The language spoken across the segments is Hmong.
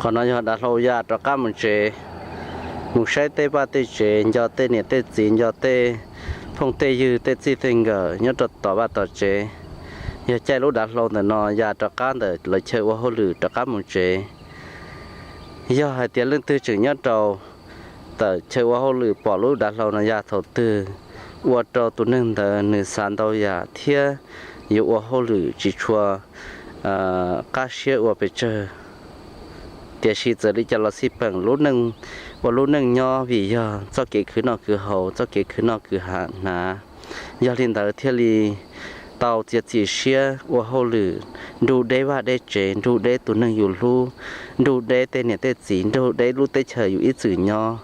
Qhov no yog dav hlau ya rov qab mus tsev, mus saib tej vaj tej tsev, nco tej niam tej txiv, nco tej phooj tej ywg, tej txij tej nkawm nyob rau tom vaj tom tsev. Yog caij lub dav hlau ntawm no ya rov qab ntawm lawv chaw ua hauj lwm rov qab mus tsev. Yog hais tias leej twg tseem nyob rau tom chaw ua hauj lwm pom lub dav hlau no ya thaum twg, ua rau tus neeg ntawd nws xav ntau yam thiab yuav ua hauj lwm tsis tshua qab siab ua pes tsawg. Tiam sis txawm li cas los xij peem lub neej, ua lub neej nyob vim yog txoj kev khwv noj khwv haus, txoj kev khwv noj khwv hnav. Yog li ntawd thiaj li tau txiav txim siab ua hauj lwm, nrug deb vaj deb tsev, nrug deb tus neeg yus hlub, nrug deb tej niam tej txiv, nrug deb lub teb chaws yus ib txwm nyob.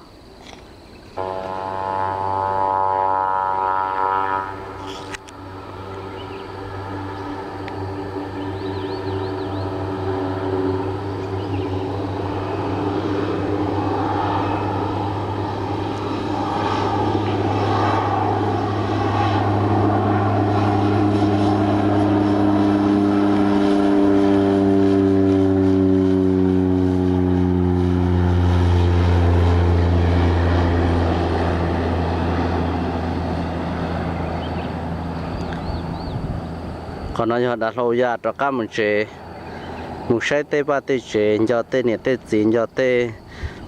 Qhov no yog dav hlau ya rov qab mus tsev, mus saib tej vaj tej tsev, nco tej niam tej txiv, nco tej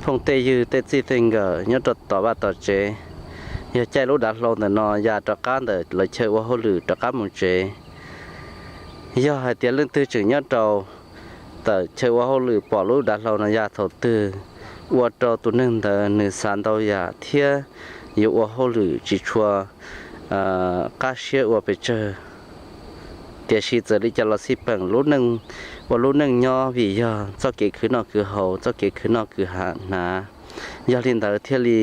phooj tej ywg, tej txij tej nkawm nyob rau tom vaj tom tsev. Yog caij lub dav hlau ntawm no ya rov qab ntawm lawv chaw ua hauj lwm rov qab mus tsev. Yog hais tias leej twg tseem nyob rau tom chaw ua hauj lwm pom lub dav hlau no ya thaum twg, ua rau tus neeg ntawd nws xav ntau yam thiab yuav ua hauj lwm tsis tshua qab siab ua pes tsawg. Tiam sis txawm li cas los xij peem lub neej, ua lub neej nyob vim yog txoj kev khwv noj khwv haus, txoj kev khwv noj khwv hnav. Yog li ntawd thiaj li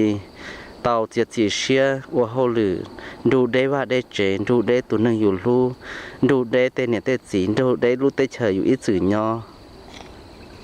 tau txiav txim siab ua hauj lwm, nrug deb vaj deb tsev, nrug deb tus neeg yus hlub, nrug deb tej niam tej txiv, nrug deb lub teb chaws yus ib txwm nyob.